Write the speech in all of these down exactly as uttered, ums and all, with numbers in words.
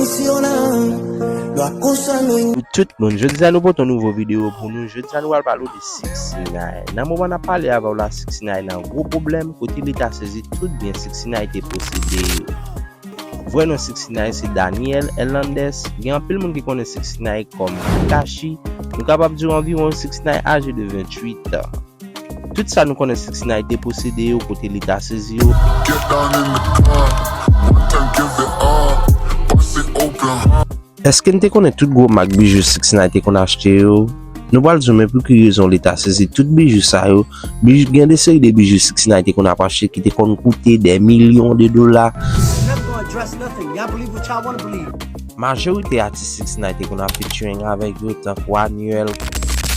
Pou tout moun, jodi a nou pote yon nouvo videyo pou nou. Jodi a nou pral pale w de Sixnine. Nan moman n ap pale avè w la, Sixnine nan gwo pwoblèm kote leta sezi tout byen Sixnine te posede yo. Vrè non Sixnine se Daniel Hernandez. Gen anpil moun ki konnen Sixnine kòm Tekashi. Nou kapab di w anviwon Sixnine aje de venntuit an. Tout sa nou konnen Sixnine te posede yo kote leta sezi yo. Get down in the club, one time give it up, bust it open, huh? Èske n te konnen tout gwo mak bijou Sixnine te konn achte yo? Nou pral di w men pou ki rezon leta sezi tout bijou sa yo. Bijou, gen de seri de bijou Sixnine te konn ap achte ki te konn koute dè milyon de dola. Never gonna address nothing. Y'all believe what y'all wanna believe. Majorite atis Sixnine te konn ap featuring avèk yo, tankou Anuel.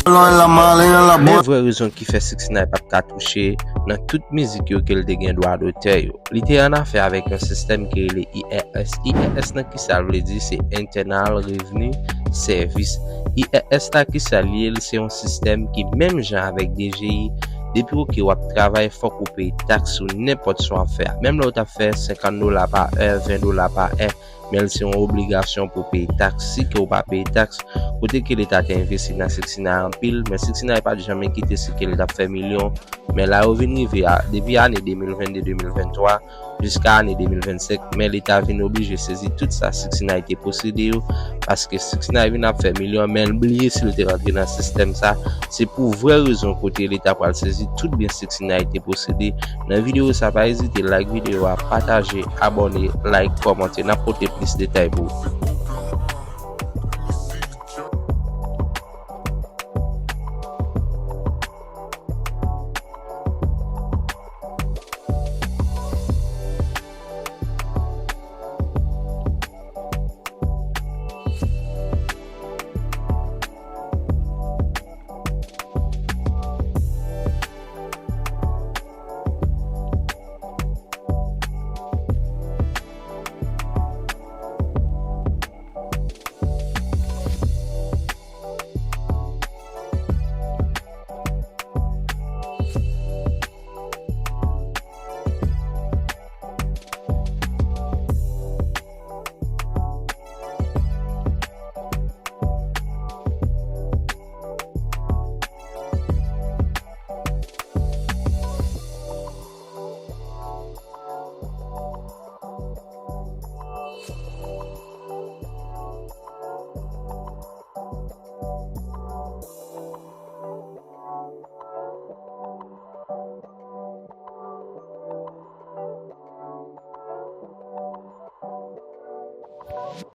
Men vrè rezon ki fè Sixnine p ap ka touche nan tout mizik yo ke l te gen dwa dotè yo. Li te annafè avèk yon sistèm ki rele I R S. I R S nan kisa l vle di? Se Internal Revenue Service. I R S la kisa l ye? Li se yon sistèm ki menm jan avèk D G I. Depi w ke w ap travay, fòk ou peye taks sou nenpòt sa w ap fè a. Menm lè w t ap fè senkant dola pa è, ven dola pa è, men l se yon obligasyon pou w peye taks. Si ke w pa peye taks, kote ke leta te envesti nan Sixnine anpil, men Sixnine pa t janm kite si ke l t ap fè milyon. Men la yo vin rive a, depi ane de mil vennde, de mil venntwa, jiska ane de mil vennsenk, men leta vin oblije sezi tout sa Sixnine te posede yo, paske Sixnine vin ap fè milyon, men l bliye si l te rantre nan sistèm sa. Se pou vrè rezon kote leta pral sezi tout byen Sixnine te posede. Nan videyo sa, pa ezite like videyo a, pataje, abòne, like, kòmante. N ap pote plis detay pou ou.